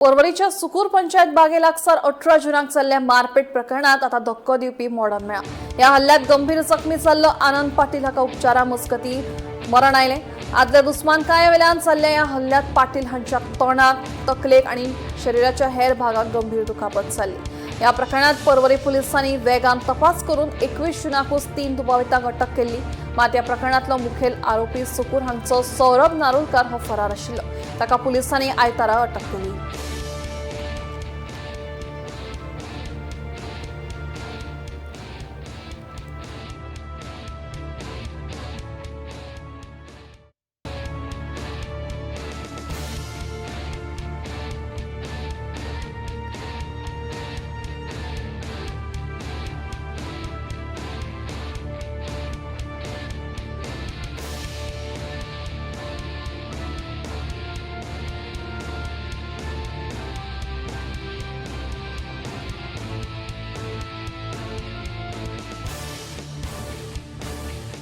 पर्वरीच्या सुकूर पंचायत बागे लागसार 18 जुनाक जाल्ल्या मारपेट प्रकरणात आता धक्को दिवपी मोडण मेळ्ळा. ह्या हल्ल्यात गंभीर जखमी जाल्लो आनंद पाटील हाका उपचारा मजगती मरण आयलें. आदल्या दुस्मानकाये वेल्यान जाल्ल्या ह्या हल्ल्यात पाटील हांच्या तोंडाक, तकलेक आनी शरिराच्या हेर भागाक गंभीर दुखापत जाल्ली. ह्या प्रकरणात पर्वरी पुलिसांनी वेगान तपास करून 21 जुनाकूच 3 दुबावितांक अटक केल्ली. मात ह्या प्रकरणातलो मुखेल आरोपी सुकूर हांचो सौरभ नारुलकर हो फरार आशिल्लो. ताका पुलिसांनी आयतारा अटक केली.